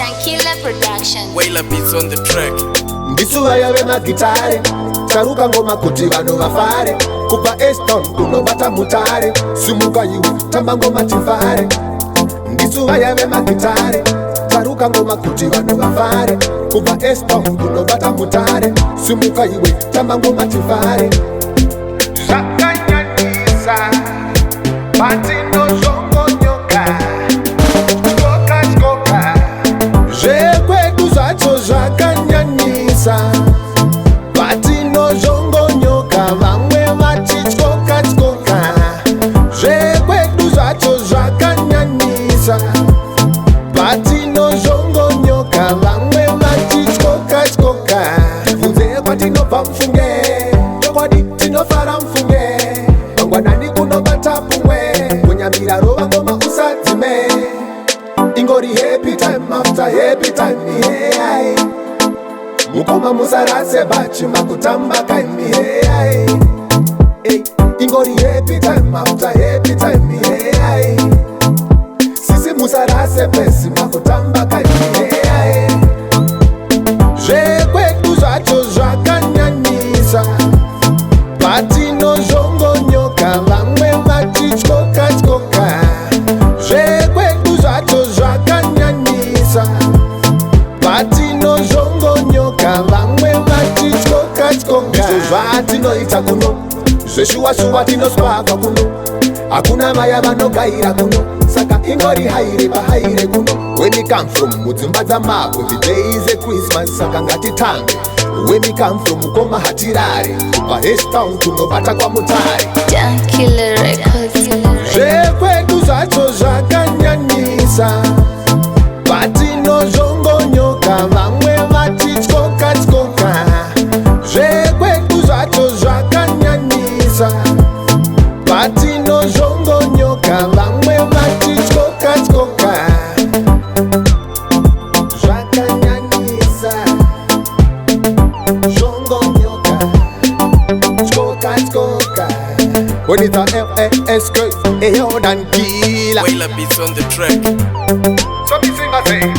Dankila Production. Wailer Beats on the track. Ndisu vaya vemagitare, taruka ngoma kuti vanhu vafare. Kubva H-Town kunobata Mutare, simuka iwe, tamba ngoma tifare. Ndisu vaya vemagitare, taruka ngoma kuti vanhu vafare. Kubva H-Town kunobata Mutare, simuka iwe, tamba ngoma tifare. Zvakanyanyisa patinozvongonyoka, tyoka tyoka. Zvekwedu zvacho zvakanyanyisa patinozvongonyoka, vamwe vachityoka tyoka. Zvekwedu zvacho zvakanyanyisa patinozvongonyoka, vamwe vachityoka tyoka. Tibvunze kwatinobva mufunge, chokwadi tinofara mufunge. Mangwanani kunobata pumwe kunyamira, rova ngoma usadzime. Ingori happy time after happy time, yeah. Mukoma, musarase bachi makutamba kaimi, yeah. Hey, ingori happy time after happy time, yeah. Sisi, musarase pesi makutamba kaimi, yeah. Zvekwedu zvacho zvakanyanyisa patinozvongonyoka, vamwe vachityoka tyoka. Zvekwedu zvacho zvakanyanyisa patinozvongonyoka, vamwe vachityoka tyoka. Ndizvo zvatinoita kuno, zveshuwa-shuwa tinospakwa kuno. Hakuna vaya vanogaira kuno, saka ingori haire pahaire kuno. When we come from mudzimba dzamabwe, the day is a Christmas, saka ngatitambe. When we come from mukoma Hatirare, kubva H-Town kunobata kwaMutare. Dankila Records. Zvekwedu zvacho zvakanyanyisa patinozvongonyoka, vamwe vachityoka tyoka. Zvekwedu zvacho zvakanyanyisa patinozvongonyoka, vamwe vachityoka tyoka. Zvakanyanyisa, zvongonyoka, tyoka tyoka. When it's a L-A-S-K, Eyo, Dankila. Wailer Beats on the track. So me sing a say.